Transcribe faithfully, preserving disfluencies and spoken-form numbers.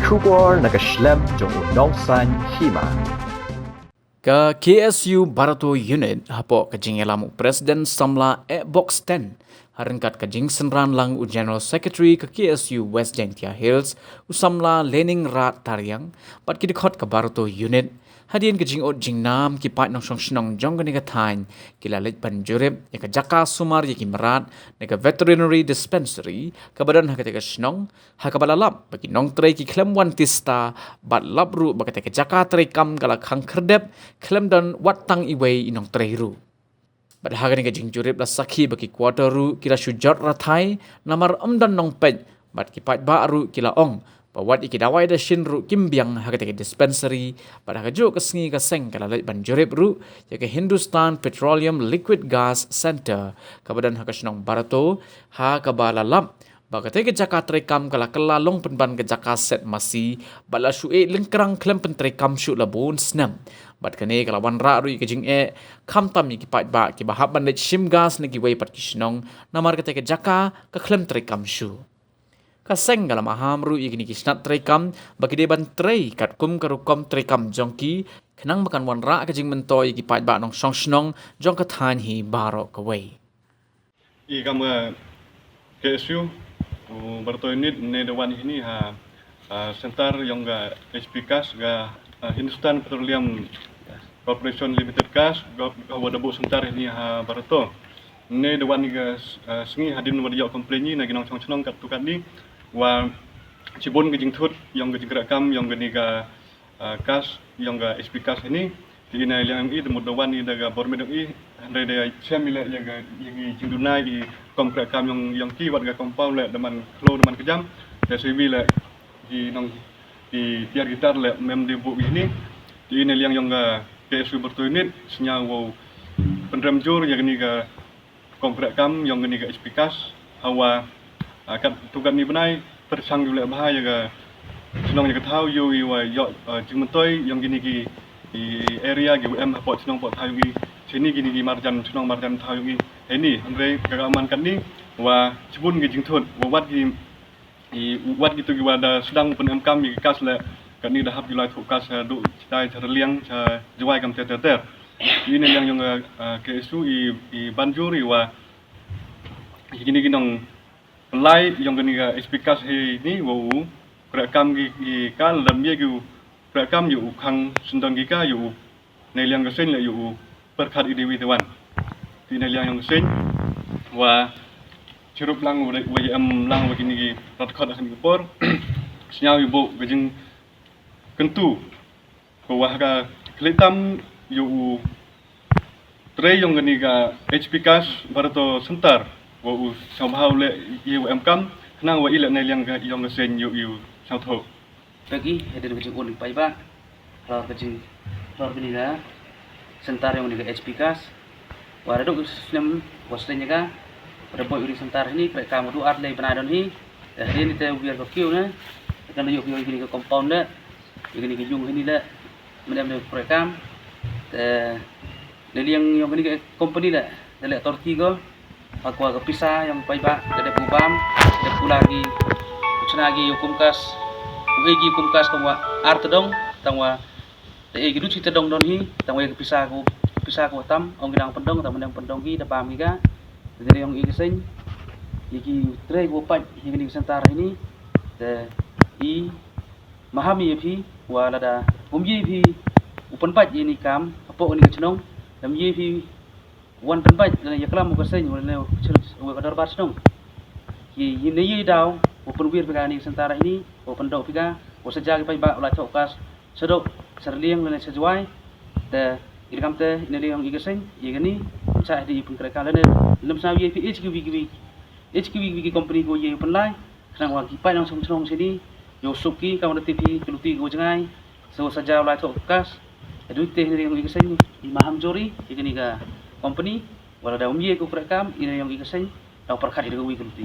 Khubor na ka shlem jong u nongsan hima. Ka K S U Barato Unit hapoh ka jingïalam u President Samla Ekbok Sten ha ryngkat ka jingsynran lang u General Secretary ka K S U West Jaintia Hills, u Samla Leningrad Tariang, bad ki dkhot ka Barato Unit, hadien ka jingut jingnam ki paid nongshong shnong jong kane ka thaiñ ki la leit ban jurip ïa ka jaka sumar ïa ki mrad na ka Veterinary Dispensary kaba don ha kata ka shnong, ha kaba la lap ba ki nongtrei ki khlem wan tista, bad lap ruh ba kata ka jaka treikam ka la khang khyrdep, khlem don wat tang iwei i nongtrei ruh. Bad ha kane ka jingjurip la sakhi ba ki quarter ruh ki la shu jot rathai, namar ym don nongpeit, bad ki paidbah ruh ki la ong ba wat ïa ki dawai dashin ruh kim biang ha kata ka dispensary. Bad ha kajuh ka sngi ka seng ka la leit ban jurip ruh ïa ka Hindustan Petroleum Liquid Gas Center kaba don ha ka shnong Barato, ha kaba la lap ba kata ka jaka treikam ka la kylla long pynban ka jaka set masi, bad la shu eh lyngkrang khlem pyntreikam shuh la bun snem. Bad kane ka la wanrah ruh ïa ka jingeh, khamtam ïa ki paidbah kiba hap ban leit shim gas na kiwei pat ki shnong, namar kata ka jaka ka khlem treikam shuh. Ka seng ka la maham ruh ïa kine ki shnat treikam ba ki dei ban trei katkum ka rukom treikam jong ki, khnang ba kan wanrah ka jingmyntoi ïa ki paidbah nongshong shnong jong ka thaiñ hi baroh kawei. I kam ka K S U u Barato Unit ne da wan hini ha, ha center yong ka H P Gas, ka, ah, Hindustan Petroleum Corporation Limited Gas, ka, ka wa da buh center hini ha Barato. Ne da wan ka, ah, sngi hadien wa da ïoh complain na ki nongshong shnong katto katne wa shibun ka jingthut yong ka jingkhreh kam yong kane ka, ah, gas yong ka H P Gas hini. Te i ne liang i da mut da wan i da ka bor met yong i, hynrei da shem i leh ïa ka, ïa ki jingduna i rukom khreh kam yong, yong ki, wat ka compound leh da man khloo da man kjam. Te shu i leh ki nong ki tiar ki tar leh mem da buh hini. Te i ne liang yong ka K S U Barato Unit sngew wow pynrem jur ïa kane ka rukom khreh kam yong kane ka H P Gas, hawa, ah, katto katne bnai pyrshang ïa u leh bha ïa ka shnong ïa ka thaw, ïoh i wa ïoh, ah, jingmyntoi yong kine ki, i area ki wa em hapoh shnong hapoh thaw yong i, shini kine ki marjan shnong marjan thaw yong i. Hynrei ka, ka man katne wa shibun ki jingthut, wa wat ki i wat kito ki wa da sdang pynemkam ïa ki gas leh, katne da hap ki lai thoh gas, eh, duh shatai sha Raliang sha Jowai kam ter ter ter. I ne liang yong, eh, K S U i, i ban jur i wa i kine ki nongpynlai yong kane ka H P Gas hini wa u khreh kam ki, ki ka lada ym ye ki u khreh kam ïa u khang syndon ki ka ïa u ne liang ka seng leh ïa u pyrkhat i dei wi te wan. Te ne liang yong ka seng wa chirup lang wa, wa em lang wa kine ki rat khot ha kane ka por. Sngew i buh ka jingkyntu ko wa ha ka khlei tam ïa u trei yong kane ka H P Gas Barato Center wa u sngewbha u leh ïa u emkam khnang wa i leh ne liang ka yong ka seng ïa u sngewthuh. Peki, hadien ka jingkut paidbah halor ka jing, halor kane ka center yong kane ka H P Gas. Wa da duk snem wa snem ka wa da buh ïa kane ka center hini, khreh kam u du ar lei bnai don hi. Hadien te u biar ka kiew ne, kan ïoh kiew ïa kane ka compound le, ïa kane ka yung hini le, mendem ne khreh kam. Te ne liang yong kane ka company le, da leh torti ko ha kwah ka pisa yong paidbah, da dep u bam, da dep u la ki, u chna ki ïa u kum kas, u ei ki kum kas tang wa ar tdong, tang wa da ei ki du chi tdong don hi, tang wa ïa ka pisa ko, pisa ko tam, ong ki dang pyndong, tang wa dang pyndong ki, da bam ki ka. Te ne liang yong i ka seng, ïa ki trei ko pat ïa kane ka center hini. Te i maham ïa phi wa lada um ye phi u pynbeit ïa kane ka kam hapoh kane ka chnong, da um ye phi wan pynbeit lane ïa klam u ka seng, lane u ka dorbar chnong. Ki ne ïa daw u pynwir phi ka ne center hini, u pyndoh phi ka, u saja ki paidbah u la thoh kas, shadoh sha Raliang lane sha Jowai. Te i kam te i ne liang i ka seng ïa kane, cha di i pynkhreh ka lane lem sa ïa phi H K V K V, H K V K V ki company ko ïa pynlai. Khnang wa ki paid nongshong shnong shini ïoh suk ki, kam da tip hi ki luti ki jngai. Sa wa saja u lai thoh kas. Te dei te ne liang i ka seng i maham jur i kane ka company, wa lada um ye ko khreh kam, i ne liang i ka seng da pyrkhat i da ka wi ki luti.